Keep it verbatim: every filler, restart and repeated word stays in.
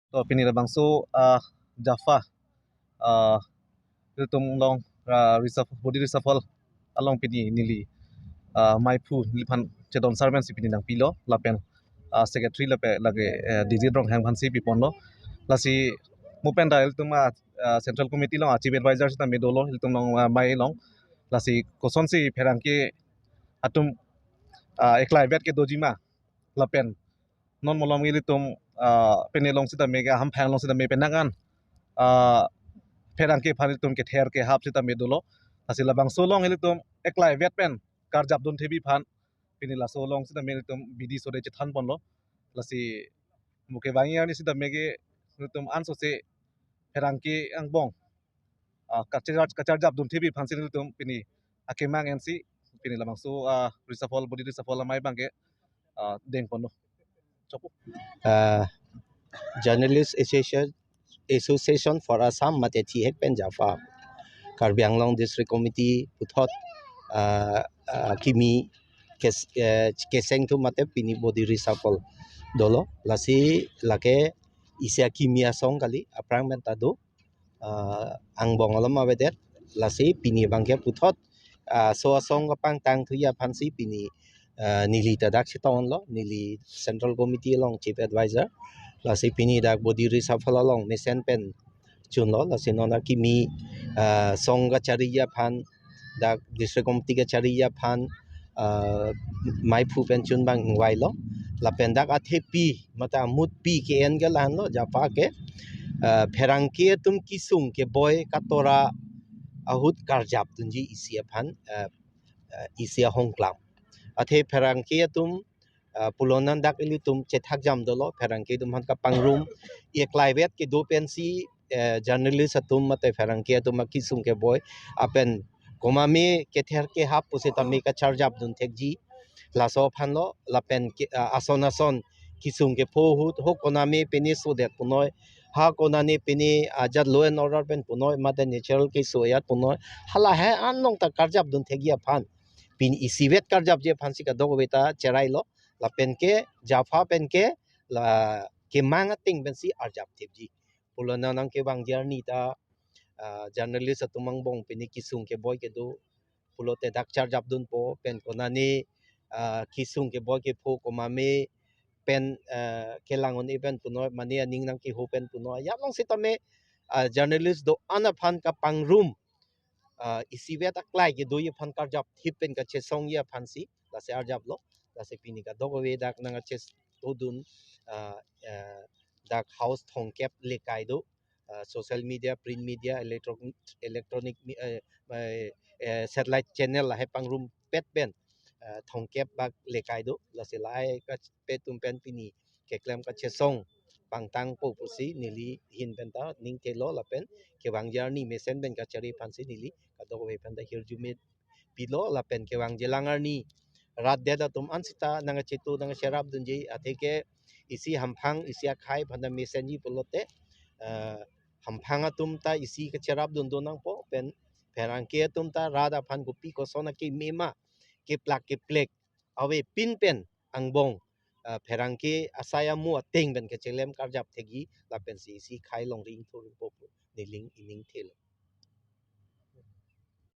To pini labangso ah, Jafa ah, ilitum along ah, reshuffle, body reshuffle along pini neli ah, maiphu neliphan chedon sar pensi pini nangpilo lapen ah, secretary lapen lake eh, Digit Ronghang aphansi piponlo. Lasi mo pen ta ilitum ah, ah, central committee along ah, chief advisor sitame dolo ilitum along ah, mai along. Lasi kosonsi pherangke atum ah, eklai vet ke dojima lapen non malom ilitum ah, pine along sitame ke hamphang along sitame penang an ah, pherangke aphan ilitum kether kehap sitame dolo. Lasi labangso along ilitum eklai vet pen karjap dun thepi aphan pini laso along sitame ilitum bidi sode chethan ponlo. Lasi mo kevangji arni sitame ke ilitum ansose pherangke angbong ah, kachar kacharjap dun thepi aphansi ilitum pini akemang ensi pini labangso ah, reshuffle, body reshuffle amei abangke ah, deng ponlo. Chokpo. Uh, Journalist Association, Association for Assam mate thihek pen Jafa, Karbi Anglong District Committee puthot uh, uh, kimi kes, uh, keseng thu mate pini body reshuffle dolo. Lasi lake isi akimi asong kali, aphrang pen ta do uh, angbong alom avedet. Lasi pini abangke puthot uh, so asong kapangtang thuji aphansi pini uh, neli ta dak chetonglo, neli Central Committee along Chief Advisor. Lasi pini dak body reshuffle along mesen pen chunlo. Lasi non akimi uh, song kachariji aphan, dak District Committee kachariji aphan uh, maiphu pen chun abang ingvailo. Lapen dak athepi mate amutpi ke-en ke lahenlo, Jafa ke uh, pherangke atum kesung keboi katora ahut karjap dunji isi aphan uh, uh, isi ahongklam. Athe pherangke atum uh, pulonan dak ilitum chethak jam dolo, pherangke atum aphan kapangrum, eklai vet kedo pensi uh, journalist atum mate pherangke atum akesung keboi apen komame kether kehap pusitame kacharjap dun thekji, laso aphanlo. Lapen ke, uh, ason ason kesung kepho ahut ho koname pine sodet punoi, ha konane pine ajat law and order pen punoi mate natural case so ajat punoi, hala he anong ta karjap dun thekji aphan, pini isivet karjapji aphansi kadokave ta cherailo. Lapen ke Jafa pen ke la kemang ateng pensi arjap thepji. Pulo nang nangkevangji arni ta uh, journalist atum angbong pini kesung keboi kedo pulote dak charjap dunpo, pen konane uh, kesung keboi kepho komame pen uh, kelang un-e pen punoi, mane aning nangkeho pen punoi, ajat along sitame uh, journalist do-an aphan kapangrum uh, isivet aklai kedoji aphan karjap thip pen kachesongji aphansi lasi arjaplo. Lasi pini kadokave dak nangkachesto dun uh, uh, dak house thomkep lekai do, uh, social media, print media, electro electronic mi- uh, uh, uh, satellite channel lahai pangrumpet pen uh, thomkep bak lekai do. Lasi lahai kachepe atum pen pini keklem kachesong pangtangpo pusi neli ahin pen ta ning thelo, lapen kevangji arni mesen pen kachari aphansi neli kadokave pen ta hirjume pilo. Lapen kevangjilang arni rat det atum ansita nangkachetu nangkacherap dunji, athe ke isi hamphang isi akhei aphan ta mesenji pulote uh, hamphang atum ta isi kacherap dun do nangpo, pen pherangke atum ta rat aphan kopi koson akeme ma keplak keplek avepin pen angbong uh, pherangke asai amu ateng pen kachelem karjap thekji, lapensi isi khei longri ingthur po pu neli aning thelo.